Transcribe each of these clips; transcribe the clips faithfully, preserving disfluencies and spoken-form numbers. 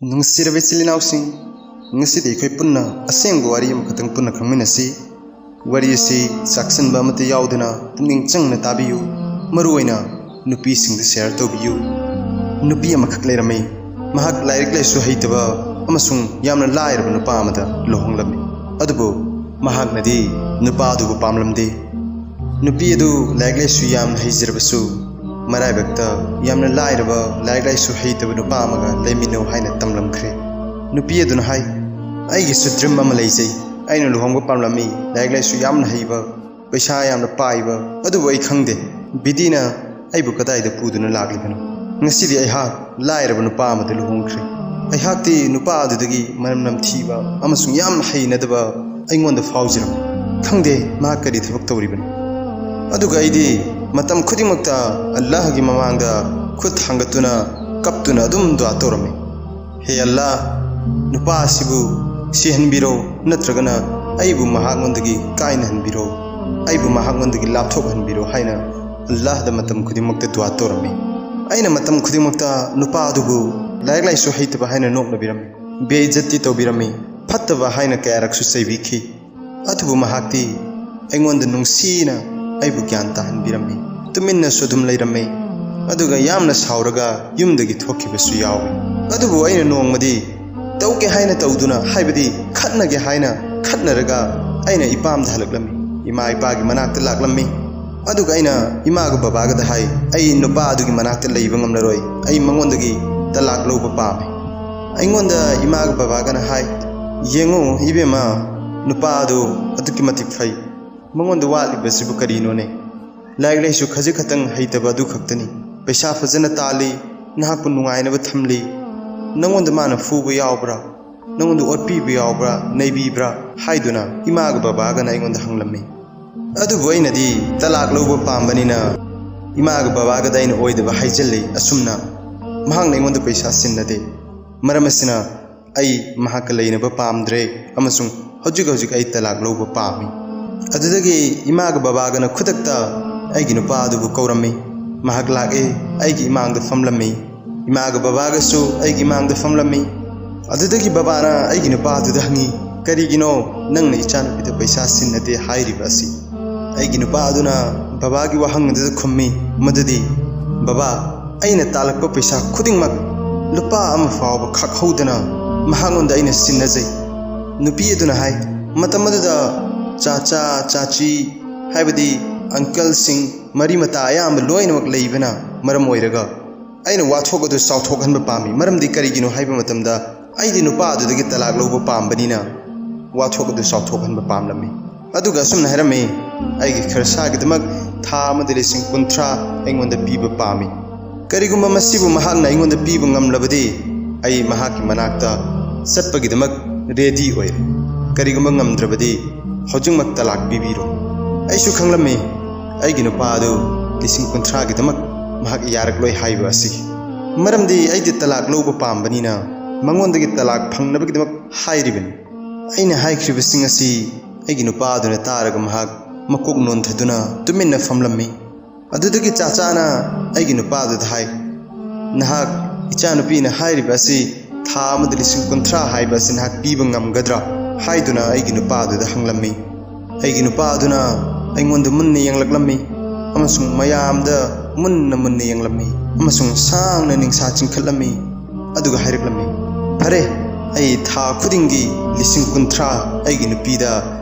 ꯅꯨꯡꯁꯤꯔꯕ ꯏꯆꯤꯜ ꯏꯅꯥꯎꯁꯤꯡ, ꯉꯁꯤꯗꯤ ꯑꯩꯈꯣꯏ ꯄꯨꯟꯅ ꯑꯁꯦꯡꯕ ꯋꯥꯔꯤ ꯑꯃꯈꯛꯇꯪ ꯄꯨꯟꯅ ꯈꯪꯃꯤꯟꯅꯁꯤ꯫ ꯋꯥꯔꯤ ꯑꯁꯤ ꯆꯥꯛꯁꯤꯟꯕ ꯑꯃꯠꯇ ꯌꯥꯎꯗꯅ ꯄꯨꯛꯅꯤꯡ ꯆꯪꯅ ꯇꯥꯕꯤꯌꯨ꯫ ꯃꯔꯨꯑꯣꯏꯅ ꯅꯨꯄꯤꯁꯤꯡꯗ ꯁꯤꯌꯔ ꯇꯧꯕꯤꯌꯨ꯫ ꯅꯨꯄꯤ ꯑꯃꯈꯛ ꯂꯩꯔꯝꯃꯤ꯫ ꯃꯍꯥꯛ ꯂꯥꯏꯔꯤꯛ ꯂꯥꯏꯁꯨ ꯍꯩꯇꯕ ꯑꯃꯁꯨꯡ ꯌꯥꯝꯅ ꯂꯥꯏꯔꯕ ꯅꯨꯄꯥ ꯑꯃꯗ ꯂꯨꯍꯣꯡꯂꯝꯃꯤ꯫ ꯑꯗꯨꯕꯨ ꯃꯍꯥꯛꯅꯗꯤ ꯅꯨꯄꯥ ꯑꯗꯨꯕꯨ ꯄꯥꯝꯂꯝꯗꯦ꯫ ꯅꯨꯄꯤ ꯑꯗꯨ ꯂꯥꯏꯔꯤꯛ ꯂꯥꯏꯁꯨ ꯌꯥꯝꯅ ꯍꯩꯖꯔꯕꯁꯨ, ꯃꯔꯥꯏꯕꯛꯇ ꯌꯥꯝꯅ ꯂꯥꯏꯔꯕ, ꯂꯥꯏꯔꯤꯛ ꯂꯥꯏꯁꯨ ꯍꯩꯇꯕ ꯅꯨꯄꯥ ꯑꯃꯒ ꯂꯩꯃꯤꯟꯅꯧ ꯍꯥꯏꯅ ꯇꯝꯂꯝꯈ꯭ꯔꯦ꯫ ꯅꯨꯄꯤ ꯑꯗꯨꯅ ꯍꯥꯏ, "ꯑꯩꯒꯤꯁꯨ ꯗ꯭ꯔꯤꯝ ꯑꯃ ꯂꯩꯖꯩ꯫ ꯑꯩꯅ ꯂꯨꯍꯣꯡꯕ ꯄꯥꯝꯂꯝꯃꯤ, ꯂꯥꯏꯔꯤꯛ ꯂꯥꯏꯁꯨ ꯌꯥꯝꯅ ꯍꯩꯕ, ꯄꯩꯁꯥ ꯌꯥꯝꯅ ꯄꯥꯏꯕ, ꯑꯗꯨꯕꯨ ꯑꯩ ꯈꯪꯗꯦ, ꯕꯤꯙꯤꯅ ꯑꯩꯕꯨ ꯀꯗꯥꯏꯗ ꯄꯨꯗꯨꯅ ꯂꯥꯛꯂꯤꯕꯅꯣ? ꯉꯁꯤꯗꯤ ꯑꯩꯍꯥꯛ ꯂꯥꯏꯔꯕ ꯅꯨꯄꯥ ꯑꯃꯗ ꯂꯨꯍꯣꯡꯈ꯭ꯔꯦ꯫ ꯑꯩꯍꯥꯛꯇꯤ ꯅꯨꯄꯥ ꯑꯗꯨꯗꯒꯤ ꯃꯅꯝ ꯅꯝꯊꯤꯕ ꯑꯃꯁꯨꯡ ꯌꯥꯝꯅ ꯍꯩꯅꯗꯕ ꯑꯩꯉꯣꯟꯗ ꯐꯥꯎꯖꯔꯝꯃꯤ꯫ ꯈꯪꯗꯦ ꯃꯍꯥꯛ ꯀꯔꯤ ꯊꯕꯛ ꯇꯧꯔꯤꯕꯅꯣ꯫ ꯑꯗꯨꯒ ꯑꯩꯗꯤ ꯃꯇꯝ ꯈꯨꯗꯤꯡꯃꯛꯇ ꯑꯜꯂꯥꯍꯒꯤ ꯃꯃꯥꯡꯗ ꯈꯨꯠ ꯊꯥꯡꯒꯠꯇꯨꯅ ꯀꯞꯇꯨꯅ ꯑꯗꯨꯝ ꯗꯨꯋꯥ ꯇꯧꯔꯝꯃꯤ꯫ ꯍꯦ ꯑꯜꯂꯥ, ꯅꯨꯄꯥ ꯑꯁꯤꯕꯨ ꯁꯤꯍꯟꯕꯤꯔꯣ, ꯅꯠꯇ꯭ꯔꯒꯅ ꯑꯩꯕꯨ ꯃꯍꯥꯛꯉꯣꯟꯗꯒꯤ ꯀꯥꯏꯅꯍꯟꯕꯤꯔꯣ, ꯑꯩꯕꯨ ꯃꯍꯥꯛꯉꯣꯟꯗꯒꯤ ꯂꯥꯞꯊꯣꯛꯍꯟꯕꯤꯔꯣ" ꯍꯥꯏꯅ ꯑꯜꯂꯥꯍꯗ ꯃꯇꯝ ꯈꯨꯗꯤꯡꯃꯛꯇ ꯗꯨꯋꯥ ꯇꯧꯔꯝꯃꯤ꯫ ꯑꯩꯅ ꯃꯇꯝ ꯈꯨꯗꯤꯡꯃꯛꯇ ꯅꯨꯄꯥ ꯑꯗꯨꯕꯨ ꯂꯥꯏꯔꯤꯛ ꯂꯥꯏꯁꯨ ꯍꯩꯇꯕ ꯍꯥꯏꯅ ꯅꯣꯛꯅꯕꯤꯔꯝꯃꯤ, ꯕꯦꯏꯖꯠꯇꯤ ꯇꯧꯕꯤꯔꯝꯃꯤ, ꯐꯠꯇꯕ ꯍꯥꯏꯅ ꯀꯌꯥꯔꯛꯁꯨ ꯆꯩꯕꯤꯈꯤ꯫ ꯑꯗꯨꯕꯨ ꯃꯍꯥꯛꯇꯤ ꯑꯩꯉꯣꯟꯗ ꯅꯨꯡꯁꯤꯅ ꯑꯩꯕꯨ ꯒ꯭ꯌꯥꯟ ꯇꯥꯍꯟꯕꯤꯔꯝꯃꯤ꯫ ꯇꯨꯃꯤꯟꯅꯁꯨ ꯑꯗꯨꯝ ꯂꯩꯔꯝꯃꯤ, ꯑꯗꯨꯒ ꯌꯥꯝꯅ ꯁꯥꯎꯔꯒ ꯌꯨꯝꯗꯒꯤ ꯊꯣꯛꯈꯤꯕꯁꯨ ꯌꯥꯎꯏ꯫ ꯑꯗꯨꯕꯨ ꯑꯩꯅ ꯅꯣꯡꯃꯗꯤ ꯇꯧꯒꯦ ꯍꯥꯏꯅ ꯇꯧꯗꯨꯅ, ꯍꯥꯏꯕꯗꯤ ꯈꯠꯅꯒꯦ ꯍꯥꯏꯅ ꯈꯠꯅꯔꯒ ꯑꯩꯅ ꯏꯄꯥꯝꯗ ꯍꯜꯂꯛꯂꯝꯃꯤ, ꯏꯃꯥ ꯏꯄꯥꯒꯤ ꯃꯅꯥꯛꯇ ꯂꯥꯛꯂꯝꯃꯤ꯫ ꯑꯗꯨꯒ ꯑꯩꯅ ꯏꯃꯥꯒ ꯕꯕꯥꯒꯗ ꯍꯥꯏ, "ꯑꯩ ꯅꯨꯄꯥ ꯑꯗꯨꯒꯤ ꯃꯅꯥꯛꯇ ꯂꯩꯕ ꯉꯝꯂꯔꯣꯏ, ꯑꯩ ꯃꯉꯣꯟꯗꯒꯤ ꯇꯂꯥꯛ ꯂꯧꯕ ꯄꯥꯝꯃꯤ"꯫ ꯑꯩꯉꯣꯟꯗ ꯏꯃꯥꯒ ꯕꯕꯥꯒꯅ ꯍꯥꯏ, "ꯌꯦꯡꯉꯨ ꯏꯕꯦꯝꯃ, ꯅꯨꯄꯥ ꯑꯗꯨ ꯑꯗꯨꯛꯀꯤ ꯃꯇꯤꯛ ꯐꯩ, ꯃꯉꯣꯟꯗ ꯋꯥꯠꯂꯤꯕꯁꯤꯕꯨ ꯀꯔꯤꯅꯣꯅꯦ? ꯂꯥꯏꯔꯤꯛ ꯂꯥꯏꯁꯨ ꯈꯖꯤꯛ ꯈꯛꯇꯪ ꯍꯩꯇꯕ ꯑꯗꯨ ꯈꯛꯇꯅꯤ, ꯄꯩꯁꯥ ꯐꯖꯅ ꯇꯥꯜꯂꯤ, ꯅꯍꯥꯛꯄꯨ ꯅꯨꯡꯉꯥꯏꯅꯕ ꯊꯝꯂꯤ, ꯅꯉꯣꯟꯗ ꯃꯥꯅ ꯐꯨꯕ ꯌꯥꯎꯕ꯭ꯔꯥ? ꯅꯉꯣꯟꯗ ꯑꯣꯠꯄꯤꯕ ꯌꯥꯎꯕ꯭ꯔꯥ, ꯅꯩꯕꯤꯕ꯭ꯔꯥ?" ꯍꯥꯏꯗꯨꯅ ꯏꯃꯥꯒ ꯕꯕꯥꯒꯅ ꯑꯩꯉꯣꯟꯗ ꯍꯪꯂꯝꯃꯤ꯫ ꯑꯗꯨꯕꯨ ꯑꯩꯅꯗꯤ ꯇꯂꯥꯛ ꯂꯧꯕ ꯄꯥꯝꯕꯅꯤꯅ ꯏꯃꯥꯒ ꯕꯕꯥꯒꯗ ꯑꯩꯅ ꯑꯣꯏꯗꯕ ꯍꯥꯏꯖꯤꯜꯂꯤ꯫ ꯑꯁꯨꯝꯅ ꯃꯍꯥꯛꯅ ꯑꯩꯉꯣꯟꯗ ꯄꯩꯁꯥ ꯁꯤꯟꯅꯗꯦ꯫ ꯃꯔꯝ ꯑꯁꯤꯅ ꯑꯩ ꯃꯍꯥꯛꯀ ꯂꯩꯅꯕ ꯄꯥꯝꯗ꯭ꯔꯦ ꯑꯃꯁꯨꯡ ꯍꯧꯖꯤꯛ ꯍꯧꯖꯤꯛ ꯑꯩ ꯇꯂꯥꯛ ꯂꯧꯕ ꯄꯥꯝꯃꯤ꯫ ꯑꯗꯨꯗꯒꯤ ꯏꯃꯥꯒ ꯕꯕꯥꯒꯅ ꯈꯨꯗꯛꯇ ꯑꯩꯒꯤ ꯅꯨꯄꯥ ꯑꯗꯨꯕꯨ ꯀꯧꯔꯝꯃꯤ꯫ ꯃꯍꯥꯛ ꯂꯥꯛꯏ, ꯑꯩꯒꯤ ꯏꯃꯥꯡꯗ ꯐꯝꯂꯝꯃꯤ꯫ ꯏꯃꯥꯒ ꯕꯕꯥꯒꯁꯨ ꯑꯩꯒꯤ ꯃꯥꯡꯗ ꯐꯝꯂꯝꯃꯤ꯫ ꯑꯗꯨꯗꯒꯤ ꯕꯕꯥꯅ ꯑꯩꯒꯤ ꯅꯨꯄꯥꯗꯨꯗ ꯍꯪꯉꯤ, "ꯀꯔꯤꯒꯤꯅꯣ ꯅꯪꯅ ꯏꯆꯥꯅꯨꯄꯤꯗ ꯄꯩꯁꯥ ꯁꯤꯟꯅꯗꯦ ꯍꯥꯏꯔꯤꯕ ꯑꯁꯤ?" ꯑꯩꯒꯤ ꯅꯨꯄꯥ ꯑꯗꯨꯅ ꯕꯕꯥꯒꯤ ꯋꯥꯍꯪ ꯑꯗꯨꯗ ꯈꯨꯝꯃꯤ ꯃꯗꯨꯗꯤ, "ꯕꯕꯥ, ꯑꯩꯅ ꯇꯥꯜꯂꯛꯄ ꯄꯩꯁꯥ ꯈꯨꯗꯤꯡꯃꯛ ꯂꯨꯄꯥ ꯑꯃ ꯐꯥꯎꯕ ꯈꯥꯛꯍꯧꯗꯅ ꯃꯍꯥꯛꯉꯣꯟꯗ ꯑꯩꯅ ꯁꯤꯟꯅꯖꯩ꯫ ꯅꯨꯄꯤ ꯑꯗꯨꯅ ꯍꯥꯏ, ꯃꯇꯝ ꯑꯗꯨꯗ ꯆꯥꯆꯥ, ꯆꯥꯆꯤ, ꯍꯥꯏꯕꯗꯤ ꯑꯪꯀꯜꯁꯤꯡ, ꯃꯔꯤ ꯃꯇꯥ ꯑꯌꯥꯝꯕ ꯂꯣꯏꯅꯃꯛ ꯂꯩꯕꯅ ꯃꯔꯝ ꯑꯣꯏꯔꯒ ꯑꯩꯅ ꯋꯥꯊꯣꯛ ꯑꯗꯨ ꯆꯥꯎꯊꯣꯛꯍꯟꯕ ꯄꯥꯝꯃꯤ꯫ ꯃꯔꯝꯗꯤ ꯀꯔꯤꯒꯤꯅꯣ ꯍꯥꯏꯕ ꯃꯇꯝꯗ ꯑꯩꯗꯤ ꯅꯨꯄꯥ ꯑꯗꯨꯗꯒꯤ ꯇꯂꯥꯛ ꯂꯧꯕ ꯄꯥꯝꯕꯅꯤꯅ ꯋꯥꯊꯣꯛ ꯑꯗꯨ ꯆꯥꯎꯊꯣꯛꯍꯟꯕ ꯄꯥꯝꯂꯝꯃꯤ꯫" ꯑꯗꯨꯒ ꯑꯁꯨꯝꯅ ꯍꯥꯏꯔꯝꯃꯤ, "ꯑꯩꯒꯤ ꯈꯔꯁꯥꯒꯤꯗꯃꯛ ꯊꯥ ꯑꯃꯗ ꯂꯤꯁꯤꯡ ꯀꯨꯟꯊ꯭ꯔꯥ ꯑꯩꯉꯣꯟꯗ ꯄꯤꯕ ꯄꯥꯝꯃꯤ꯫ ꯀꯔꯤꯒꯨꯝꯕ ꯃꯁꯤꯕꯨ ꯃꯍꯥꯛꯅ ꯑꯩꯉꯣꯟꯗ ꯄꯤꯕ ꯉꯝꯂꯕꯗꯤ ꯑꯩ ꯃꯍꯥꯛꯀꯤ ꯃꯅꯥꯛꯇ ꯆꯠꯄꯒꯤꯗꯃꯛ ꯔꯦꯗꯤ ꯑꯣꯏꯔꯦ꯫ ꯀꯔꯤꯒꯨꯝꯕ ꯉꯝꯗ꯭ꯔꯕꯗꯤ ꯍꯧꯖꯤꯛꯃꯛ ꯇꯂꯥꯛ ꯄꯤꯕꯤꯔꯣ꯫" ꯑꯩꯁꯨ ꯈꯪꯂꯝꯃꯤ ꯑꯩꯒꯤ ꯅꯨꯄꯥ ꯑꯗꯨ ꯂꯤꯁꯤꯡ ꯀꯨꯟꯊ꯭ꯔꯥꯒꯤꯗꯃꯛ ꯃꯍꯥꯛ ꯌꯥꯔꯛꯂꯣꯏ ꯍꯥꯏꯕ ꯑꯁꯤ꯫ ꯃꯔꯝꯗꯤ ꯑꯩꯗꯤ ꯇꯂꯥꯛ ꯂꯧꯕ ꯄꯥꯝꯕꯅꯤꯅ ꯃꯉꯣꯟꯗꯒꯤ ꯇꯂꯥꯛ ꯐꯪꯅꯕꯒꯤꯗꯃꯛ ꯍꯥꯏꯔꯤꯕꯅꯤ꯫ ꯑꯩꯅ ꯍꯥꯏꯈ꯭ꯔꯤꯕꯁꯤꯡ ꯑꯁꯤ ꯑꯩꯒꯤ ꯅꯨꯄꯥ ꯑꯗꯨꯅ ꯇꯥꯔꯒ ꯃꯍꯥꯛ ꯃꯀꯣꯛ ꯅꯣꯟꯊꯗꯨꯅ ꯇꯨꯃꯤꯟꯅ ꯐꯝꯂꯝꯃꯤ꯫ ꯑꯗꯨꯗꯒꯤ ꯆꯥꯆꯥꯅ ꯑꯩꯒꯤ ꯅꯨꯄꯥ ꯑꯗꯨꯗ ꯍꯥꯏ, "ꯅꯍꯥꯛ ꯏꯆꯥꯅꯨꯄꯤꯅ ꯍꯥꯏꯔꯤꯕ ꯑꯁꯤ ꯊꯥ ꯑꯃꯗ ꯂꯤꯁꯤꯡ ꯀꯨꯟꯊ꯭ꯔꯥ ꯍꯥꯏꯕ ꯑꯁꯤ ꯅꯍꯥꯛ ꯄꯤꯕ ꯉꯝꯒꯗ꯭ꯔꯥ?" ꯍꯥꯏꯗꯨꯅ ꯑꯩꯒꯤ ꯅꯨꯄꯥ ꯑꯗꯨꯗ ꯍꯪꯂꯝꯃꯤ꯫ ꯑꯩꯒꯤ ꯅꯨꯄꯥ ꯑꯗꯨꯅ ꯑꯩꯉꯣꯟꯗ ꯃꯨꯟꯅ ꯌꯦꯡꯂꯛꯂꯝꯃꯤ ꯑꯃꯁꯨꯡ ꯃꯌꯥꯝꯗ ꯃꯨꯟꯅ ꯃꯨꯟꯅ ꯌꯦꯡꯂꯝꯃꯤ ꯑꯃꯁꯨꯡ ꯁꯥꯡꯅ ꯅꯤꯡꯁꯥ ꯆꯤꯡꯈꯠꯂꯝꯃꯤ꯫ ꯑꯗꯨꯒ ꯍꯥꯏꯔꯛꯂꯝꯃꯤ, "ꯐꯔꯦ, ꯑꯩ ꯊꯥ ꯈꯨꯗꯤꯡꯒꯤ ꯂꯤꯁꯤꯡ ꯀꯨꯟꯊ꯭ꯔꯥ ꯑꯩꯒꯤ ꯅꯨꯄꯤꯗ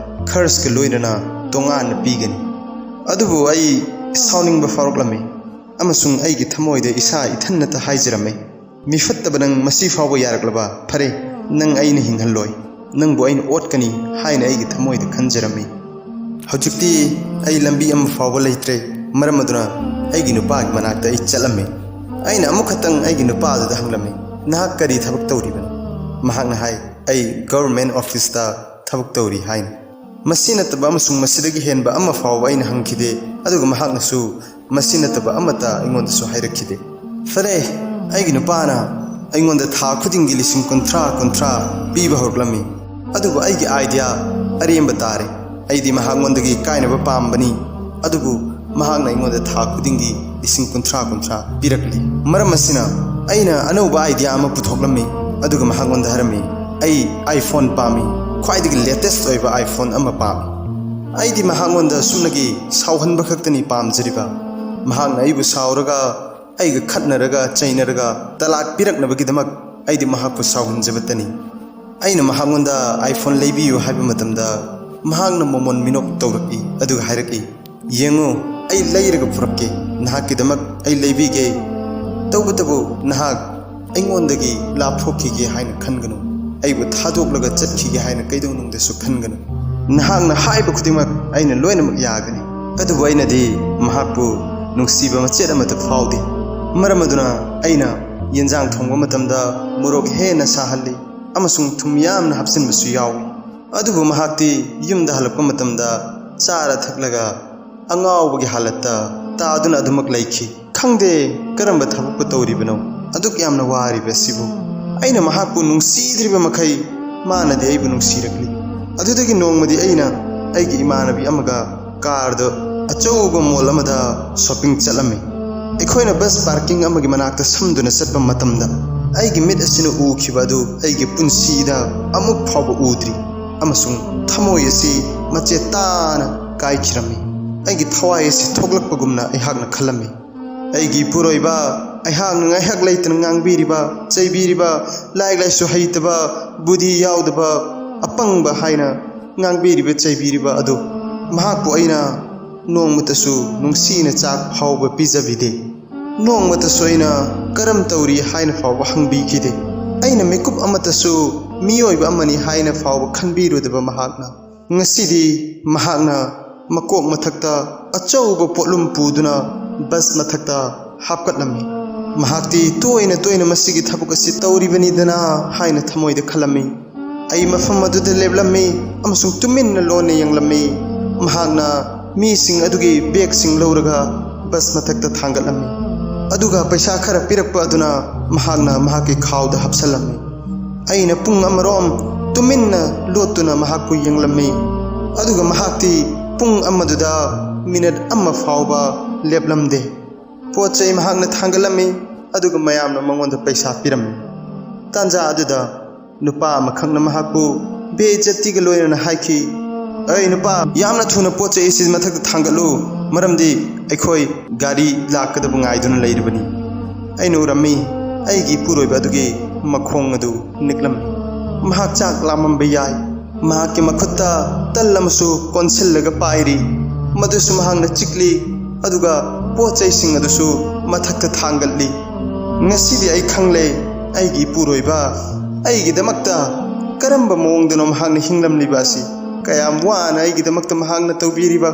ꯈꯔꯁꯀ ꯂꯣꯏꯅꯅ ꯇꯣꯉꯥꯟꯅ ꯄꯤꯒꯅꯤ꯫ ꯑꯗꯨꯕꯨ ꯑꯩ ꯁꯥꯎꯅꯤꯡꯕ ꯐꯥꯎꯔꯛꯂꯝꯃꯤ ꯑꯃꯁꯨꯡ ꯑꯩꯒꯤ ꯊꯃꯣꯏꯗ ꯏꯁꯥ ꯏꯊꯟꯅꯇ ꯍꯥꯏꯖꯔꯝꯃꯤ, 'ꯃꯤꯐꯠꯇꯕ ꯅꯪ, ꯃꯁꯤ ꯐꯥꯎꯕ ꯌꯥꯔꯛꯂꯕ? ꯐꯔꯦ, ꯅꯪ ꯑꯩꯅ ꯍꯤꯡꯍꯜꯂꯣꯏ꯫ ꯅꯪꯕꯨ ꯑꯩꯅ ꯑꯣꯠꯀꯅꯤ' ꯍꯥꯏꯅ ꯑꯩꯒꯤ ꯊꯃꯣꯏꯗ ꯈꯟꯖꯔꯝꯃꯤ꯫ ꯍꯧꯖꯤꯛꯇꯤ ꯑꯩ ꯂꯝꯕꯤ ꯑꯃ ꯐꯥꯎꯕ ꯂꯩꯇ꯭ꯔꯦ꯫ ꯃꯔꯝ ꯑꯗꯨꯅ ꯑꯩꯒꯤ ꯅꯨꯄꯥꯒꯤ ꯃꯅꯥꯛꯇ ꯑꯩ ꯆꯠꯂꯝꯃꯤ꯫ ꯑꯩꯅ ꯑꯃꯨꯛꯈꯛꯇꯪ ꯑꯩꯒꯤ ꯅꯨꯄꯥ ꯑꯗꯨꯗ ꯍꯪꯂꯝꯃꯤ, "ꯅꯍꯥꯛ ꯀꯔꯤ ꯊꯕꯛ ꯇꯧꯔꯤꯕꯅꯣ?" ꯃꯍꯥꯛꯅ ꯍꯥꯏ, "ꯑꯩ ꯒꯚꯔꯟꯃꯦꯟ ꯑꯣꯐꯤꯁꯇ ꯊꯕꯛ ꯇꯧꯔꯤ" ꯍꯥꯏꯅ꯫ ꯃꯁꯤ ꯅꯠꯇꯕ ꯑꯃꯁꯨꯡ ꯃꯁꯤꯗꯒꯤ ꯍꯦꯟꯕ ꯑꯃ ꯐꯥꯎꯕ ꯑꯩꯅ ꯍꯪꯈꯤꯗꯦ, ꯑꯗꯨꯒ ꯃꯍꯥꯛꯅꯁꯨ ꯃꯁꯤ ꯅꯠꯇꯕ ꯑꯃꯠꯇ ꯑꯩꯉꯣꯟꯗꯁꯨ ꯍꯥꯏꯔꯛꯈꯤꯗꯦ꯫ ꯐꯔꯦ, ꯑꯩꯒꯤ ꯅꯨꯄꯥꯅ ꯑꯩꯉꯣꯟꯗ ꯊꯥ ꯈꯨꯗꯤꯡꯒꯤ ꯂꯤꯁꯤꯡ ꯀꯨꯟꯊ꯭ꯔꯥ, ꯀꯨꯟꯊ꯭ꯔꯥ ꯄꯤꯕ ꯍꯧꯔꯛꯂꯝꯃꯤ, ꯑꯗꯨꯕꯨ ꯑꯩꯒꯤ ꯑꯥꯏꯗꯤꯌꯥ ꯑꯔꯦꯝꯕ ꯇꯥꯔꯦ꯫ ꯑꯩꯗꯤ ꯃꯍꯥꯛꯉꯣꯟꯗꯒꯤ ꯀꯥꯏꯅꯕ ꯄꯥꯝꯕꯅꯤ, ꯑꯗꯨꯕꯨ ꯃꯍꯥꯛꯅ ꯑꯩꯉꯣꯟꯗ ꯊꯥ ꯈꯨꯗꯤꯡꯒꯤ ꯂꯤꯁꯤꯡ ꯀꯨꯟꯊ꯭ꯔꯥ, ꯀꯨꯟꯊ꯭ꯔꯥ ꯄꯤꯔꯛꯂꯤ꯫ ꯃꯔꯝ ꯑꯁꯤꯅ ꯑꯩꯅ ꯑꯅꯧꯕ idea ꯑꯃ ꯄꯨꯊꯣꯛꯂꯝꯃꯤ꯫ ꯑꯗꯨꯒ ꯃꯍꯥꯛꯉꯣꯟꯗ ꯍꯥꯏꯔꯝꯃꯤ, "ꯑꯩ iPhone ꯄꯥꯝꯃꯤ, ꯈ꯭ꯋꯥꯏꯗꯒꯤ latest ꯑꯣꯏꯕ iPhone ꯑꯃ ꯄꯥꯝꯃꯤ꯫" ꯑꯩꯗꯤ ꯃꯍꯥꯛꯉꯣꯟꯗ ꯁꯨꯞꯅꯒꯤ ꯁꯥꯎꯍꯟꯕ ꯈꯛꯇꯅꯤ ꯄꯥꯝꯖꯔꯤꯕ꯫ ꯃꯍꯥꯛꯅ ꯑꯩꯕꯨ ꯁꯥꯎꯔꯒ, ꯑꯩꯒ ꯈꯠꯅꯔꯒ, ꯆꯩꯅꯔꯒ ꯇꯂꯥꯛ ꯄꯤꯔꯛꯅꯕꯒꯤꯗꯃꯛ ꯑꯩꯗꯤ ꯃꯍꯥꯛꯄꯨ ꯁꯥꯎꯍꯟꯖꯕꯇꯅꯤ꯫ ꯑꯩꯅ ꯃꯍꯥꯛꯉꯣꯟꯗ iPhone ꯂꯩꯕꯤꯌꯨ ꯍꯥꯏꯕ ꯃꯇꯝꯗ, ꯃꯍꯥꯛꯅ ꯃꯃꯣꯟ ꯃꯤꯅꯣꯛ ꯇꯧꯔꯛꯏ, ꯑꯗꯨꯒ ꯍꯥꯏꯔꯛꯏ, "ꯌꯦꯡꯉꯨ, ꯑꯩ ꯂꯩꯔꯒ ꯄꯨꯔꯛꯀꯦ, ꯅꯍꯥꯛꯀꯤꯗꯃꯛ ꯑꯩ ꯂꯩꯕꯤꯒꯦ꯫ ꯇꯧꯕꯇꯕꯨ ꯅꯍꯥꯛ ꯑꯩꯉꯣꯟꯗꯒꯤ ꯂꯥꯞꯊꯣꯛꯈꯤꯒꯦ ꯍꯥꯏꯅ ꯈꯟꯒꯅꯨ, ꯑꯩꯕꯨ ꯊꯥꯗꯣꯛꯂꯒ ꯆꯠꯈꯤꯒꯦ ꯍꯥꯏꯅ ꯀꯩꯗꯧꯅꯨꯡꯗꯁꯨ ꯈꯟꯒꯅꯨ꯫ ꯅꯍꯥꯛꯅ ꯍꯥꯏꯕ ꯈꯨꯗꯤꯡꯃꯛ ꯑꯩꯅ ꯂꯣꯏꯅꯃꯛ ꯌꯥꯒꯅꯤ꯫" ꯑꯗꯨꯕꯨ ꯑꯩꯅꯗꯤ ꯃꯍꯥꯛꯄꯨ ꯅꯨꯡꯁꯤꯕ ꯃꯆꯦꯠ ꯑꯃꯠꯇ ꯐꯥꯎꯗꯦ꯫ ꯃꯔꯝ ꯑꯗꯨꯅ ꯑꯩꯅ ꯌꯦꯟꯖꯥꯡ ꯊꯣꯡꯕ ꯃꯇꯝꯗ ꯃꯣꯔꯣꯛ ꯍꯦꯟꯅ ꯁꯥꯍꯜꯂꯤ ꯑꯃꯁꯨꯡ ꯊꯨꯝ ꯌꯥꯝꯅ ꯍꯥꯞꯆꯤꯟꯕꯁꯨ ꯌꯥꯎꯏ꯫ ꯑꯗꯨꯕꯨ ꯃꯍꯥꯛꯇꯤ ꯌꯨꯝꯗ ꯍꯜꯂꯛꯄ ꯃꯇꯝꯗ ꯆꯥꯔ ꯊꯛꯂꯒ ꯑꯉꯥꯎꯕꯒꯤ ꯍꯥꯂꯠꯇ ꯇꯥꯗꯨꯅ ꯑꯗꯨꯃꯛ ꯂꯩꯈꯤ꯫ ꯈꯪꯗꯦ ꯀꯔꯝꯕ ꯊꯕꯛꯄꯨ ꯇꯧꯔꯤꯕꯅꯣ, ꯑꯗꯨꯛ ꯌꯥꯝꯅ ꯋꯥꯔꯤꯕ ꯑꯁꯤꯕꯨ꯫ ꯑꯩꯅ ꯃꯍꯥꯛꯄꯨ ꯅꯨꯡꯁꯤꯗ꯭ꯔꯤꯕ ꯃꯈꯩ ꯃꯥꯅꯗꯤ ꯑꯩꯕꯨ ꯅꯨꯡꯁꯤꯔꯛꯂꯤ꯫ ꯑꯗꯨꯗꯒꯤ ꯅꯣꯡꯃꯗꯤ ꯑꯩꯅ ꯑꯩꯒꯤ ꯏꯃꯥꯟꯅꯕꯤ ꯑꯃꯒ ꯀꯥꯔꯗ ꯑꯆꯧꯕ ꯃꯣꯜ ꯑꯃꯗ ꯁꯣꯄꯤꯡ ꯆꯠꯂꯝꯃꯤ꯫ ꯑꯩꯈꯣꯏꯅ ꯕꯁ ꯄꯥꯔꯀꯤꯡ ꯑꯃꯒꯤ ꯃꯅꯥꯛꯇ ꯁꯝꯗꯨꯅ ꯆꯠꯄ ꯃꯇꯝꯗ, ꯑꯩꯒꯤ ꯃꯤꯠ ꯑꯁꯤꯅ ꯎꯈꯤꯕ ꯑꯗꯨ ꯑꯩꯒꯤ ꯄꯨꯟꯁꯤꯗ ꯑꯃꯨꯛ ꯐꯥꯎꯕ ꯎꯗ꯭ꯔꯤ, ꯑꯃꯁꯨꯡ ꯊꯃꯣꯏ ꯑꯁꯤ ꯃꯆꯦꯠ ꯇꯥꯅ ꯀꯥꯏꯈꯤꯔꯝꯃꯤ꯫ ꯑꯩꯒꯤ ꯊꯋꯥꯏ ꯑꯁꯤ ꯊꯣꯛꯂꯛꯄꯒꯨꯝꯅ ꯑꯩꯍꯥꯛꯅ ꯈꯜꯂꯝꯃꯤ꯫ ꯑꯩꯒꯤ ꯏꯄꯨꯔꯣꯏꯕ, ꯑꯩꯍꯥꯛꯅ ꯉꯥꯏꯍꯥꯛ ꯂꯩꯇꯅ ꯉꯥꯡꯕꯤꯔꯤꯕ, ꯆꯩꯕꯤꯔꯤꯕ, ꯂꯥꯏꯔꯤꯛ ꯂꯥꯏꯁꯨ ꯍꯩꯇꯕ, ꯕꯨꯙꯤ ꯌꯥꯎꯗꯕ, ꯑꯄꯪꯕ ꯍꯥꯏꯅ ꯉꯥꯡꯕꯤꯔꯤꯕ, ꯆꯩꯕꯤꯔꯤꯕ ꯑꯗꯨ ꯃꯍꯥꯛꯄꯨ ꯑꯩꯅ ꯅꯣꯡꯃꯇꯁꯨ ꯅꯨꯡꯁꯤꯅ ꯆꯥꯛ ꯐꯥꯎꯕ ꯄꯤꯖꯕꯤꯗꯦ꯫ ꯅꯣꯡꯃꯇꯁꯨ ꯑꯩꯅ "ꯀꯔꯝ ꯇꯧꯔꯤ?" ꯍꯥꯏꯅ ꯐꯥꯎꯕ ꯍꯪꯕꯤꯈꯤꯗꯦ꯫ ꯑꯩꯅ ꯃꯤꯀꯨꯞ ꯑꯃꯠꯇꯁꯨ ꯃꯤꯑꯣꯏꯕ ꯑꯃꯅꯤ ꯍꯥꯏꯅ ꯐꯥꯎꯕ ꯈꯟꯕꯤꯔꯨꯗꯕ ꯃꯍꯥꯛꯅ, ꯉꯁꯤꯗꯤ ꯃꯍꯥꯛꯅ ꯃꯀꯣꯛ ꯃꯊꯛꯇ ꯑꯆꯧꯕ ꯄꯣꯠꯂꯨꯝ ꯄꯨꯗꯨꯅ ꯕꯁ ꯃꯊꯛꯇ ꯍꯥꯞꯀꯠꯂꯝꯃꯤ꯫ ꯃꯍꯥꯛꯇꯤ ꯇꯣꯏꯅ ꯇꯣꯏꯅ "ꯃꯁꯤꯒꯤ ꯊꯕꯛ ꯑꯁꯤ ꯇꯧꯔꯤꯕꯅꯤꯗꯅ" ꯍꯥꯏꯅ ꯊꯃꯣꯏꯗ ꯈꯜꯂꯝꯃꯤ꯫ ꯑꯩ ꯃꯐꯝ ꯑꯗꯨꯗ ꯂꯦꯞꯂꯝꯃꯤ ꯑꯃꯁꯨꯡ ꯇꯨꯃꯤꯟꯅ ꯂꯣꯟꯅ ꯌꯦꯡꯂꯝꯃꯤ꯫ ꯃꯍꯥꯛꯅ ꯃꯤꯁꯤꯡ ꯑꯗꯨꯒꯤ ꯕꯦꯒꯁꯤꯡ ꯂꯧꯔꯒ ꯕꯁ ꯃꯊꯛꯇ ꯊꯥꯡꯒꯠꯂꯝꯃꯤ꯫ ꯑꯗꯨꯒ ꯄꯩꯁꯥ ꯈꯔ ꯄꯤꯔꯛꯄ ꯑꯗꯨꯅ ꯃꯍꯥꯛꯅ ꯃꯍꯥꯛꯀꯤ ꯈꯥꯎꯗ ꯍꯥꯞꯆꯜꯂꯝꯃꯤ꯫ ꯑꯩꯅ ꯄꯨꯡ ꯑꯃꯔꯣꯝ ꯇꯨꯃꯤꯟꯅ ꯂꯣꯠꯇꯨꯅ ꯃꯍꯥꯛꯄꯨ ꯌꯦꯡꯂꯝꯃꯤ꯫ ꯑꯗꯨꯒ ꯃꯍꯥꯛꯇꯤ ꯄꯨꯡ ꯑꯃꯗꯨꯗ ꯃꯤꯅꯠ ꯑꯃ ꯐꯥꯎꯕ ꯂꯦꯞꯂꯝꯗꯦ꯫ ꯄꯣꯠ ꯆꯩ ꯃꯍꯥꯛꯅ ꯊꯥꯡꯒꯠꯂꯝꯃꯤ꯫ ꯑꯗꯨꯒ ꯃꯌꯥꯝꯅ ꯃꯉꯣꯟꯗ ꯄꯩꯁꯥ ꯄꯤꯔꯝꯃꯤ꯫ ꯇꯥꯟꯖꯥ ꯑꯗꯨꯗ ꯅꯨꯄꯥ ꯑꯃꯈꯛꯅ ꯃꯍꯥꯛꯄꯨ ꯕꯦꯏꯖꯠꯇꯤꯒ ꯂꯣꯏꯅꯅ ꯍꯥꯏꯈꯤ, "ꯑꯩ ꯅꯨꯄꯥ, ꯌꯥꯝꯅ ꯊꯨꯅ ꯄꯣꯠ ꯆꯩ ꯑꯁꯤ ꯃꯊꯛꯇ ꯊꯥꯡꯒꯠꯂꯨ, ꯃꯔꯝꯗꯤ ꯑꯩꯈꯣꯏ ꯒꯥꯔꯤ ꯂꯥꯛꯀꯗꯕ ꯉꯥꯏꯗꯨꯅ ꯂꯩꯔꯤꯕꯅꯤ"꯫ ꯑꯩꯅ ꯎꯔꯝꯃꯤ, ꯑꯩꯒꯤ ꯏꯄꯨꯔꯣꯏꯕ ꯑꯗꯨꯒꯤ ꯃꯈꯣꯡ ꯑꯗꯨ ꯅꯤꯛꯂꯝꯃꯤ꯫ ꯃꯍꯥꯛ ꯆꯥꯛ ꯂꯥꯝꯃꯝꯕ ꯌꯥꯏ꯫ ꯃꯍꯥꯛꯀꯤ ꯃꯈꯨꯠꯇ ꯇꯜ ꯑꯃꯁꯨ ꯀꯣꯟꯁꯤꯜꯂꯒ ꯄꯥꯏꯔꯤ꯫ ꯃꯗꯨꯁꯨ ꯃꯍꯥꯛꯅ ꯆꯤꯛꯂꯤ, ꯑꯗꯨꯒ ꯄꯣꯠ ꯆꯩꯁꯤꯡ ꯑꯗꯨꯁꯨ ꯃꯊꯛꯇ ꯊꯥꯡꯒꯠꯂꯤ꯫ ꯉꯁꯤꯗꯤ ꯑꯩ ꯈꯪꯂꯦ, ꯑꯩꯒꯤ ꯏꯄꯨꯔꯣꯏꯕ ꯑꯩꯒꯤꯗꯃꯛꯇ ꯀꯔꯝꯕ ꯃꯑꯣꯡꯗꯅꯣ ꯃꯍꯥꯛꯅ ꯍꯤꯡꯂꯝꯂꯤꯕ ꯑꯁꯤ꯫ ꯀꯌꯥꯝ ꯋꯥꯅ ꯑꯩꯒꯤꯗꯃꯛꯇ ꯃꯍꯥꯛꯅ ꯇꯧꯕꯤꯔꯤꯕ,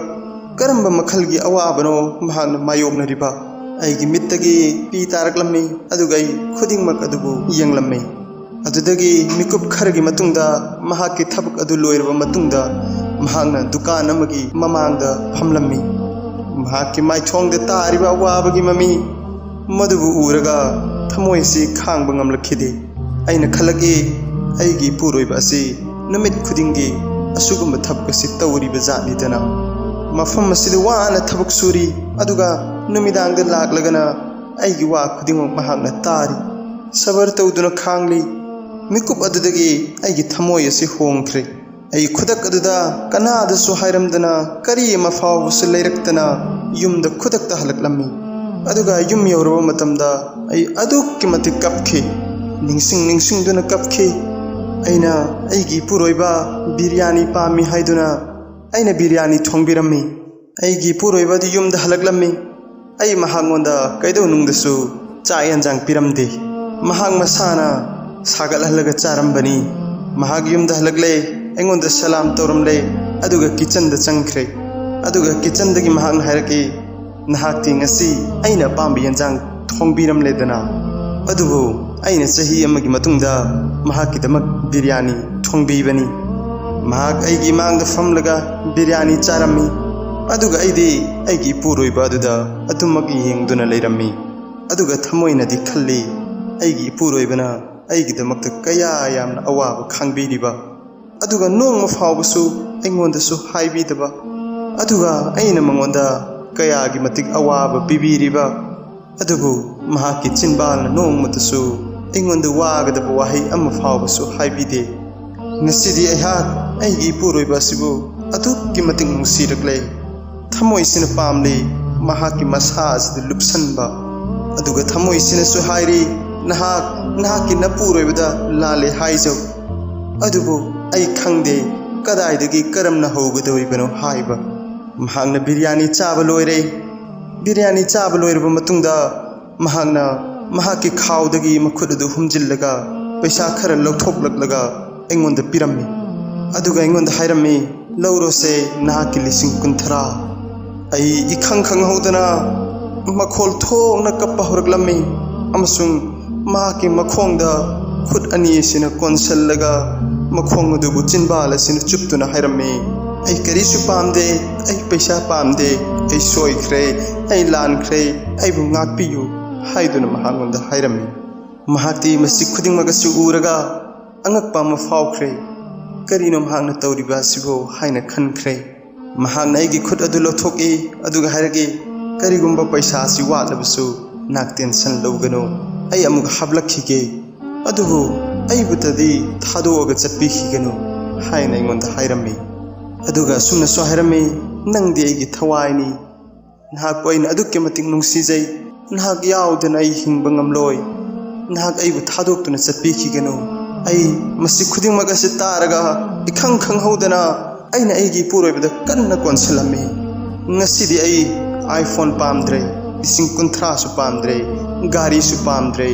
ꯀꯔꯝꯕ ꯃꯈꯜꯒꯤ ꯑꯋꯥꯕꯅꯣ ꯃꯍꯥꯛꯅ ꯃꯥꯌꯣꯛꯅꯔꯤꯕ꯫ ꯑꯩꯒꯤ ꯃꯤꯠꯇꯒꯤ ꯄꯤ ꯇꯥꯔꯛꯂꯝꯃꯤ, ꯑꯗꯨꯒ ꯑꯩ ꯈꯨꯗꯤꯡꯃꯛ ꯑꯗꯨꯕꯨ ꯌꯦꯡꯂꯝꯃꯤ꯫ ꯑꯗꯨꯗꯒꯤ ꯃꯤꯀꯨꯞ ꯈꯔꯒꯤ ꯃꯇꯨꯡꯗ, ꯃꯍꯥꯛꯀꯤ ꯊꯕꯛ ꯑꯗꯨ ꯂꯣꯏꯔꯕ ꯃꯇꯨꯡꯗ, ꯃꯍꯥꯛꯅ ꯗꯨꯀꯥꯟ ꯑꯃꯒꯤ ꯃꯃꯥꯡꯗ ꯐꯝꯂꯝꯃꯤ꯫ ꯃꯍꯥꯛꯀꯤ ꯃꯥꯏꯊꯣꯡꯗ ꯇꯥꯔꯤꯕ ꯑꯋꯥꯕꯒꯤ ꯃꯃꯤ ꯃꯗꯨꯕꯨ ꯎꯔꯒ ꯊꯃꯣꯏ ꯑꯁꯤ ꯈꯥꯡꯕ ꯉꯝꯂꯛꯈꯤꯗꯦ꯫ ꯑꯩꯅ ꯈꯜꯂꯛꯏ, ꯑꯩꯒꯤ ꯏꯄꯨꯔꯣꯏꯕ ꯑꯁꯤ ꯅꯨꯃꯤꯠ ꯈꯨꯗꯤꯡꯒꯤ ꯑꯁꯤꯒꯨꯝꯕ ꯊꯕꯛ ꯑꯁꯤ ꯇꯧꯔꯤꯕ ꯖꯥꯠꯅꯤꯗꯅ꯫ ꯃꯐꯝ ꯑꯁꯤꯗ ꯋꯥꯅ ꯊꯕꯛ ꯁꯨꯔꯤ, ꯑꯗꯨꯒ ꯅꯨꯃꯤꯗꯥꯡꯗ ꯂꯥꯛꯂꯒꯅ ꯑꯩꯒꯤ ꯋꯥ ꯈꯨꯗꯤꯡꯃꯛ ꯃꯍꯥꯛꯅ ꯇꯥꯔꯤ꯫ ꯁꯕꯔ ꯇꯧꯗꯨꯅ ꯈꯥꯡꯂꯤ꯫ ꯃꯤꯀꯨꯞ ꯑꯗꯨꯗꯒꯤ ꯑꯩꯒꯤ ꯊꯃꯣꯏ ꯑꯁꯤ ꯍꯣꯡꯈ꯭ꯔꯦ꯫ ꯑꯩ ꯈꯨꯗꯛ ꯑꯗꯨꯗ ꯀꯅꯥꯗꯁꯨ ꯍꯥꯏꯔꯝꯗꯅ, ꯀꯔꯤ ꯑꯃ ꯐꯥꯎꯕꯁꯨ ꯂꯩꯔꯛꯇꯅ ꯌꯨꯝꯗ ꯈꯨꯗꯛꯇ ꯍꯜꯂꯛꯂꯝꯃꯤ꯫ ꯑꯗꯨꯒ ꯌꯨꯝ ꯌꯧꯔꯕ ꯃꯇꯝꯗ ꯑꯩ ꯑꯗꯨꯛꯀꯤ ꯃꯇꯤꯛ ꯀꯞꯈꯤ꯫ ꯅꯤꯡꯁꯤꯡ ꯅꯤꯡꯁꯤꯡꯗꯨꯅ ꯀꯞꯈꯤ꯫ ꯑꯩꯅ ꯑꯩꯒꯤ ꯏꯄꯨꯔꯣꯏꯕ ꯕꯤꯔꯌꯥꯅꯤ ꯄꯥꯝꯃꯤ ꯍꯥꯏꯗꯨꯅ ꯑꯩꯅ ꯕꯤꯔꯌꯥꯅꯤ ꯊꯣꯡꯕꯤꯔꯝꯃꯤ꯫ ꯑꯩꯒꯤ ꯏꯄꯨꯔꯣꯏꯕ ꯑꯗꯨ ꯌꯨꯝꯗ ꯍꯜꯂꯛꯂꯝꯃꯤ꯫ ꯑꯩ ꯃꯍꯥꯛꯉꯣꯟꯗ ꯀꯩꯗꯧꯅꯨꯡꯗꯁꯨ ꯆꯥꯛ ꯌꯦꯟꯁꯥꯡ ꯄꯤꯔꯝꯗꯦ꯫ ꯃꯍꯥꯛ ꯃꯁꯥꯅ ꯁꯥꯒꯠꯍꯜꯂꯒ ꯆꯥꯔꯝꯕꯅꯤ꯫ ꯃꯍꯥꯛ ꯌꯨꯝꯗ ꯍꯜꯂꯛꯂꯦ, ꯑꯩꯉꯣꯟꯗ ꯁꯂꯥꯝ ꯇꯧꯔꯝꯂꯦ, ꯑꯗꯨꯒ ꯀꯤꯆꯟꯗ ꯆꯪꯈ꯭ꯔꯦ꯫ ꯑꯗꯨꯒ ꯀꯤꯆꯟꯗꯒꯤ ꯃꯍꯥꯛꯅ ꯍꯥꯏꯔꯛꯏ, "ꯅꯍꯥꯛꯇꯤ ꯉꯁꯤ ꯑꯩꯅ ꯑꯄꯥꯝꯕ ꯌꯦꯟꯁꯥꯡ ꯊꯣꯡꯕꯤꯔꯝꯂꯦꯗꯅ"꯫ ꯑꯗꯨꯕꯨ ꯑꯩꯅ ꯆꯍꯤ ꯑꯃꯒꯤ ꯃꯇꯨꯡꯗ ꯃꯍꯥꯛꯀꯤꯗꯃꯛ ꯕꯤꯔꯌꯥꯅꯤ ꯊꯣꯡꯕꯤꯕꯅꯤ꯫ ꯃꯍꯥꯛ ꯑꯩꯒꯤ ꯏꯃꯥꯡꯗ ꯐꯝꯂꯒ ꯕꯤꯔꯌꯥꯅꯤ ꯆꯥꯔꯝꯃꯤ꯫ ꯑꯗꯨꯒ ꯑꯩꯗꯤ ꯑꯩꯒꯤ ꯏꯄꯨꯔꯣꯏꯕ ꯑꯗꯨꯗ ꯑꯗꯨꯃꯛ ꯌꯦꯡꯗꯨꯅ ꯂꯩꯔꯝꯃꯤ꯫ ꯑꯗꯨꯒ ꯊꯃꯣꯏꯅꯗꯤ ꯈꯜꯂꯤ, ꯑꯩꯒꯤ ꯏꯄꯨꯔꯣꯏꯕꯅ ꯑꯩꯒꯤꯗꯃꯛꯇ ꯀꯌꯥ ꯌꯥꯝꯅ ꯑꯋꯥꯕ ꯈꯥꯡꯕꯤꯔꯤꯕ, ꯑꯗꯨꯒ ꯅꯣꯡꯃ ꯐꯥꯎꯕꯁꯨ ꯑꯩꯉꯣꯟꯗꯁꯨ ꯍꯥꯏꯕꯤꯗꯕ, ꯑꯗꯨꯒ ꯑꯩꯅ ꯃꯉꯣꯟꯗ ꯀꯌꯥꯒꯤ ꯃꯇꯤꯛ ꯑꯋꯥꯕ ꯄꯤꯕꯤꯔꯤꯕ꯫ ꯑꯗꯨꯕꯨ ꯃꯍꯥꯛꯀꯤ ꯆꯤꯟꯕꯥꯜꯅ ꯅꯣꯡꯃꯇꯁꯨ ꯑꯩꯉꯣꯟꯗ ꯋꯥꯒꯗꯕ ꯋꯥꯍꯩ ꯑꯃ ꯐꯥꯎꯕꯁꯨ ꯍꯥꯏꯕꯤꯗꯦ꯫ ꯉꯁꯤꯗꯤ ꯑꯩꯍꯥꯛ ꯑꯩꯒꯤ ꯏꯄꯨꯔꯣꯏꯕ ꯑꯁꯤꯕꯨ ꯑꯗꯨꯛꯀꯤ ꯃꯇꯤꯛ ꯅꯨꯡꯁꯤꯔꯛꯂꯦ꯫ ꯊꯃꯣꯏꯁꯤꯅ ꯄꯥꯝꯂꯤ ꯃꯍꯥꯛꯀꯤ ꯃꯁꯥ ꯑꯁꯤꯗ ꯂꯨꯞꯁꯟꯕ, ꯑꯗꯨꯒ ꯊꯃꯣꯏꯁꯤꯅꯁꯨ ꯍꯥꯏꯔꯤ, "ꯅꯍꯥꯛ ꯅꯍꯥꯛꯀꯤ ꯅꯄꯨꯔꯣꯏꯕꯗ ꯂꯥꯜꯂꯦ ꯍꯥꯏꯖꯧ"꯫ ꯑꯗꯨꯕꯨ ꯑꯩ ꯈꯪꯗꯦ ꯀꯗꯥꯏꯗꯒꯤ ꯀꯔꯝꯅ ꯍꯧꯒꯗꯧꯔꯤꯕꯅꯣ ꯍꯥꯏꯕ꯫ ꯃꯍꯥꯛꯅ ꯕꯤꯔꯌꯥꯅꯤ ꯆꯥꯕ ꯂꯣꯏꯔꯦ꯫ ꯕꯤꯔꯌꯥꯅꯤ ꯆꯥꯕ ꯂꯣꯏꯔꯕ ꯃꯇꯨꯡꯗ ꯃꯍꯥꯛꯅ ꯃꯍꯥꯛꯀꯤ ꯈꯥꯎꯗꯒꯤ ꯃꯈꯨꯠ ꯑꯗꯨ ꯍꯨꯝꯖꯤꯜꯂꯒ ꯄꯩꯁꯥ ꯈꯔ ꯂꯧꯊꯣꯛꯂꯛꯂꯒ ꯑꯩꯉꯣꯟꯗ ꯄꯤꯔꯝꯃꯤ꯫ ꯑꯗꯨꯒ ꯑꯩꯉꯣꯟꯗ ꯍꯥꯏꯔꯝꯃꯤ, "ꯂꯧꯔꯣꯁꯦ, ꯅꯍꯥꯛꯀꯤ ꯂꯤꯁꯤꯡ ꯀꯨꯟꯊ꯭ꯔꯥ"꯫ ꯑꯩ ꯏꯈꯪ ꯈꯪꯍꯧꯗꯅ ꯃꯈꯣꯜ ꯊꯣꯛꯅ ꯀꯞꯄ ꯍꯧꯔꯛꯂꯝꯃꯤ ꯑꯃꯁꯨꯡ ꯃꯍꯥꯛꯀꯤ ꯃꯈꯣꯡꯗ ꯈꯨꯠ ꯑꯅꯤ ꯑꯁꯤꯅ ꯀꯣꯟꯁꯤꯜꯂꯒ ꯃꯈꯣꯡ ꯑꯗꯨꯕꯨ ꯆꯤꯟꯕꯥꯜ ꯑꯁꯤꯅ ꯆꯨꯞꯇꯨꯅ ꯍꯥꯏꯔꯝꯃꯤ, "ꯑꯩ ꯀꯔꯤꯁꯨ ꯄꯥꯝꯗꯦ, ꯑꯩ ꯄꯩꯁꯥ ꯄꯥꯝꯗꯦ, ꯑꯩ ꯁꯣꯏꯈ꯭ꯔꯦ, ꯑꯩ ꯂꯥꯟꯈ꯭ꯔꯦ, ꯑꯩꯕꯨ ꯉꯥꯛꯄꯤꯌꯨ" ꯍꯥꯏꯗꯨꯅ ꯃꯍꯥꯛꯉꯣꯟꯗ ꯍꯥꯏꯔꯝꯃꯤ꯫ ꯃꯍꯥꯛꯇꯤ ꯃꯁꯤ ꯈꯨꯗꯤꯡꯃꯛ ꯑꯁꯤ ꯎꯔꯒ ꯑꯉꯛꯄ ꯑꯃ ꯐꯥꯎꯈ꯭ꯔꯦ꯫ "ꯀꯔꯤꯅꯣ ꯃꯍꯥꯛꯅ ꯇꯧꯔꯤꯕ ꯑꯁꯤꯕꯨ?" ꯍꯥꯏꯅ ꯈꯟꯈ꯭ꯔꯦ꯫ ꯃꯍꯥꯛꯅ ꯑꯩꯒꯤ ꯈꯨꯠ ꯑꯗꯨ ꯂꯧꯊꯣꯛꯏ, ꯑꯗꯨꯒ ꯍꯥꯏꯔꯛꯏ, "ꯀꯔꯤꯒꯨꯝꯕ ꯄꯩꯁꯥ ꯑꯁꯤ ꯋꯥꯠꯂꯕꯁꯨ ꯅꯍꯥꯛ ꯇꯦꯟꯁꯟ ꯂꯧꯒꯅꯨ, ꯑꯩ ꯑꯃꯨꯛ ꯍꯥꯞꯂꯛꯈꯤꯒꯦ, ꯑꯗꯨꯕꯨ ꯑꯩꯕꯨꯇꯗꯤ ꯊꯥꯗꯣꯛꯑꯒ ꯆꯠꯄꯤꯈꯤꯒꯅꯨ" ꯍꯥꯏꯅ ꯑꯩꯉꯣꯟꯗ ꯍꯥꯏꯔꯝꯃꯤ꯫ ꯑꯗꯨꯒ ꯑꯁꯨꯝꯅꯁꯨ ꯍꯥꯏꯔꯝꯃꯤ, "ꯅꯪꯗꯤ ꯑꯩꯒꯤ ꯊꯋꯥꯏꯅꯤ, ꯅꯍꯥꯛꯄꯨ ꯑꯩꯅ ꯑꯗꯨꯛꯀꯤ ꯃꯇꯤꯛ ꯅꯨꯡꯁꯤꯖꯩ꯫ ꯅꯍꯥꯛ ꯌꯥꯎꯗꯅ ꯑꯩ ꯍꯤꯡꯕ ꯉꯝꯂꯣꯏ꯫ ꯅꯍꯥꯛ ꯑꯩꯕꯨ ꯊꯥꯗꯣꯛꯇꯨꯅ ꯆꯠꯄꯤꯈꯤꯒꯅꯨ"꯫ ꯑꯩ ꯃꯁꯤ ꯈꯨꯗꯤꯡꯃꯛ ꯑꯁꯤ ꯇꯥꯔꯒ ꯏꯈꯪ ꯈꯪꯍꯧꯗꯅ ꯑꯩꯅ ꯑꯩꯒꯤ ꯏꯄꯨꯔꯣꯏꯕꯗ ꯀꯟꯅ ꯀꯣꯟꯁꯤꯜꯂꯝꯃꯤ꯫ ꯉꯁꯤꯗꯤ ꯑꯩ iPhone ꯄꯥꯝꯗ꯭ꯔꯦ, ꯂꯤꯁꯤꯡ ꯀꯨꯟꯊ꯭ꯔꯥꯁꯨ ꯄꯥꯝꯗ꯭ꯔꯦ, ꯒꯥꯔꯤꯁꯨ ꯄꯥꯝꯗ꯭ꯔꯦ,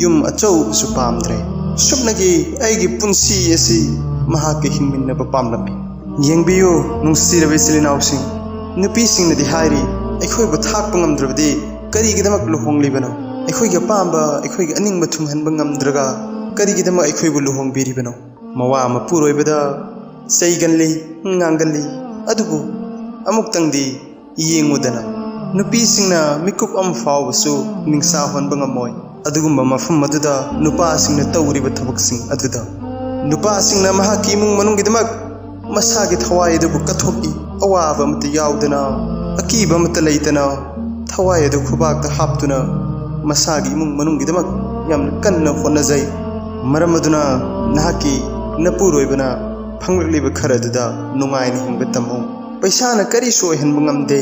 ꯌꯨꯝ ꯑꯆꯧꯕꯁꯨ ꯄꯥꯝꯗ꯭ꯔꯦ꯫ ꯁꯨꯞꯅꯒꯤ ꯑꯩꯒꯤ ꯄꯨꯟꯁꯤ ꯑꯁꯤ ꯃꯍꯥꯛꯀ ꯍꯤꯡꯃꯤꯟꯅꯕ ꯄꯥꯝꯂꯝꯃꯤ꯫ ꯌꯦꯡꯕꯤꯌꯨ, ꯅꯨꯡꯁꯤꯔꯕ ꯏꯆꯤꯜ ꯏꯅꯥꯎꯁꯤꯡ, ꯅꯨꯄꯤꯁꯤꯡꯅꯗꯤ ꯍꯥꯏꯔꯤ, "ꯑꯩꯈꯣꯏꯕꯨ ꯊꯥꯛꯄ ꯉꯝꯗ꯭ꯔꯕꯗꯤ ꯀꯔꯤꯒꯤꯗꯃꯛ ꯂꯨꯍꯣꯡꯂꯤꯕꯅꯣ? ꯑꯩꯈꯣꯏꯒꯤ ꯑꯄꯥꯝꯕ, ꯑꯩꯈꯣꯏꯒꯤ ꯑꯅꯤꯡꯕ ꯊꯨꯡꯍꯟꯕ ꯉꯝꯗ꯭ꯔꯒ ꯀꯔꯤꯒꯤꯗꯃꯛ ꯑꯩꯈꯣꯏꯕꯨ ꯂꯨꯍꯣꯡꯕꯤꯔꯤꯕꯅꯣ?" ꯃꯋꯥ ꯃꯄꯨꯔꯣꯏꯕꯗ ꯆꯩꯒꯜꯂꯤ, ꯉꯥꯡꯒꯜꯂꯤ꯫ ꯑꯗꯨꯕꯨ ꯑꯃꯨꯛꯇꯪꯗꯤ ꯌꯦꯡꯉꯨꯗꯅ, ꯅꯨꯄꯤꯁꯤꯡꯅ ꯃꯤꯀꯨꯞ ꯑꯃ ꯐꯥꯎꯕꯁꯨ ꯅꯤꯡꯁꯥ ꯍꯣꯟꯕ ꯉꯝꯃꯣꯏ꯫ ꯑꯗꯨꯒꯨꯝꯕ ꯃꯐꯝ ꯑꯗꯨꯗ ꯅꯨꯄꯥꯁꯤꯡꯅ ꯇꯧꯔꯤꯕ ꯊꯕꯛꯁꯤꯡ ꯑꯗꯨꯗ, ꯅꯨꯄꯥꯁꯤꯡꯅ ꯃꯍꯥꯛꯀꯤ ꯏꯃꯨꯡ ꯃꯅꯨꯡꯒꯤꯗꯃꯛ ꯃꯁꯥꯒꯤ ꯊꯋꯥꯏ ꯑꯗꯨꯕꯨ ꯀꯠꯊꯣꯛꯏ꯫ ꯑꯋꯥꯕ ꯑꯃꯠꯇ ꯌꯥꯎꯗꯅ, ꯑꯀꯤꯕ ꯑꯃꯠꯇ ꯂꯩꯇꯅ, ꯊꯋꯥꯏ ꯑꯗꯨ ꯈꯨꯕꯥꯛꯇ ꯍꯥꯞꯇꯨꯅ ꯃꯁꯥꯒꯤ ꯏꯃꯨꯡ ꯃꯅꯨꯡꯒꯤꯗꯃꯛ ꯌꯥꯝꯅ ꯀꯟꯅ ꯍꯣꯠꯅꯖꯩ꯫ ꯃꯔꯝ ꯑꯗꯨꯅ ꯅꯍꯥꯛꯀꯤ ꯅꯄꯨꯔꯣꯏꯕꯅ ꯐꯪꯂꯛꯂꯤꯕ ꯈꯔ ꯑꯗꯨꯗ ꯅꯨꯡꯉꯥꯏꯅ ꯍꯤꯡꯕ ꯇꯝꯃꯨ꯫ ꯄꯩꯁꯥꯅ ꯀꯔꯤꯁꯨ ꯑꯣꯏꯍꯟꯕ ꯉꯝꯗꯦ꯫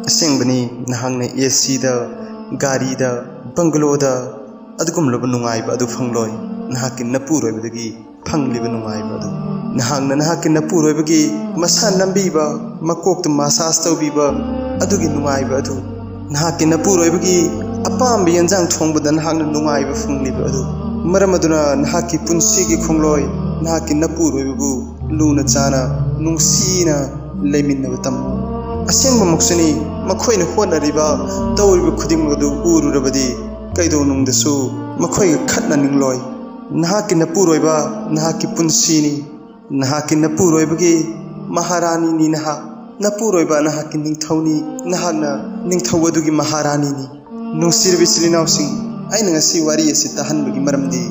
ꯑꯁꯦꯡꯕꯅꯤ, ꯅꯍꯥꯛꯅ ꯑꯦ ꯁꯤꯗ, ꯒꯥꯔꯤꯗ, ꯕꯪꯒꯂꯣꯗ ꯑꯗꯨꯒꯨꯝꯂꯕ ꯅꯨꯡꯉꯥꯏꯕ ꯑꯗꯨ ꯐꯪꯂꯣꯏ꯫ ꯅꯍꯥꯛꯀꯤ ꯅꯄꯨꯔꯣꯏꯕꯗꯒꯤ ꯐꯪꯂꯤꯕ ꯅꯨꯡꯉꯥꯏꯕ ꯑꯗꯨ, ꯅꯍꯥꯛꯅ ꯅꯍꯥꯛꯀꯤ ꯅꯄꯨꯔꯣꯏꯕꯒꯤ ꯃꯁꯥ ꯅꯝꯕꯤꯕ, ꯃꯀꯣꯛꯇ ꯃꯥꯁꯥꯖ ꯇꯧꯕꯤꯕ ꯑꯗꯨꯒꯤ ꯅꯨꯡꯉꯥꯏꯕ ꯑꯗꯨ, ꯅꯍꯥꯛꯀꯤ ꯅꯄꯨꯔꯣꯏꯕꯒꯤ ꯑꯄꯥꯝꯕ ꯌꯦꯟꯖꯥꯡ ꯊꯣꯡꯕꯗ ꯅꯍꯥꯛꯅ ꯅꯨꯡꯉꯥꯏꯕ ꯐꯪꯂꯤꯕ ꯑꯗꯨ, ꯃꯔꯝ ꯑꯗꯨꯅ ꯅꯍꯥꯛꯀꯤ ꯄꯨꯟꯁꯤꯒꯤ ꯈꯣꯡꯂꯣꯏ ꯅꯍꯥꯛꯀꯤ ꯅꯄꯨꯔꯣꯏꯕꯕꯨ ꯂꯨꯅ ꯆꯥꯅ ꯅꯨꯡꯁꯤꯅ ꯂꯩꯃꯤꯟꯅꯕ ꯇꯝꯃꯨ꯫ ꯑꯁꯦꯡꯕꯃꯛꯁꯨꯅꯤ, ꯃꯈꯣꯏꯅ ꯍꯣꯠꯅꯔꯤꯕ, ꯇꯧꯔꯤꯕ ꯈꯨꯗꯤꯡꯃꯛ ꯑꯗꯨ ꯎꯔꯨꯔꯕꯗꯤ ꯀꯩꯗꯧꯅꯨꯡꯗꯁꯨ ꯃꯈꯣꯏꯒ ꯈꯠꯅꯅꯤꯡꯂꯣꯏ꯫ ꯅꯍꯥꯛꯀꯤ ꯅꯄꯨꯔꯣꯏꯕ ꯅꯍꯥꯛꯀꯤ ꯄꯨꯟꯁꯤꯅꯤ꯫ ꯅꯍꯥꯛꯀꯤ ꯅꯄꯨꯔꯣꯏꯕꯒꯤ ꯃꯍꯥꯔꯥꯅꯤꯅꯤ ꯅꯍꯥꯛ꯫ ꯅꯄꯨꯔꯣꯏꯕ ꯅꯍꯥꯛꯀꯤ ꯅꯤꯡꯊꯧꯅꯤ꯫ ꯅꯍꯥꯛꯅ ꯅꯤꯡꯊꯧ ꯑꯗꯨꯒꯤ ꯃꯍꯥꯔꯥꯅꯤꯅꯤ꯫ ꯅꯨꯡꯁꯤꯔꯕ ꯏꯆꯤꯜ ꯏꯅꯥꯎꯁꯤꯡ, ꯑꯩꯅ ꯉꯁꯤ ꯋꯥꯔꯤ ꯑꯁꯤ ꯇꯥꯍꯟꯕꯒꯤ ꯃꯔꯝꯗꯤ,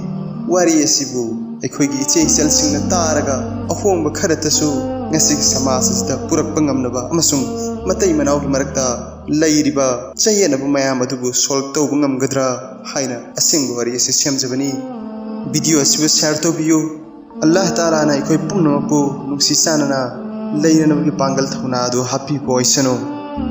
ꯋꯥꯔꯤ ꯑꯁꯤꯕꯨ ꯑꯩꯈꯣꯏꯒꯤ ꯏꯆꯦ ꯏꯆꯜꯁꯤꯡꯅ ꯇꯥꯔꯒ ꯑꯍꯣꯡꯕ ꯈꯔꯇꯁꯨ ꯉꯁꯤꯒꯤ ꯁꯃꯥꯖ ꯑꯁꯤꯗ ꯄꯨꯔꯛꯄ ꯉꯝꯅꯕ ꯑꯃꯁꯨꯡ ꯃꯇꯩ ꯃꯅꯥꯎꯒꯤ ꯃꯔꯛꯇ ꯂꯩꯔꯤꯕ ꯆꯌꯦꯠꯅꯕ ꯃꯌꯥꯝ ꯑꯗꯨꯕꯨ ꯁꯣꯜꯕ ꯇꯧꯕ ꯉꯝꯒꯗ꯭ꯔꯥ ꯍꯥꯏꯅ ꯑꯁꯦꯡꯕ ꯋꯥꯔꯤ ꯑꯁꯤ ꯁꯦꯝꯖꯕꯅꯤ꯫ ꯚꯤꯗꯤꯑꯣ ꯑꯁꯤꯕꯨ ꯁꯤꯌꯥꯔ ꯇꯧꯕꯤꯌꯨ꯫ ꯑꯜꯂꯥꯍ ꯇꯥꯂꯥꯅ ꯑꯩꯈꯣꯏ ꯄꯨꯝꯅꯃꯛꯄꯨ ꯅꯨꯡꯁꯤ ꯆꯥꯟꯅꯅ ꯂꯩꯅꯅꯕꯒꯤ ꯄꯥꯡꯒꯜ ꯊꯧꯅꯥ ꯑꯗꯨ ꯍꯥꯞꯄꯤꯕ ꯑꯣꯏꯁꯅꯨ꯫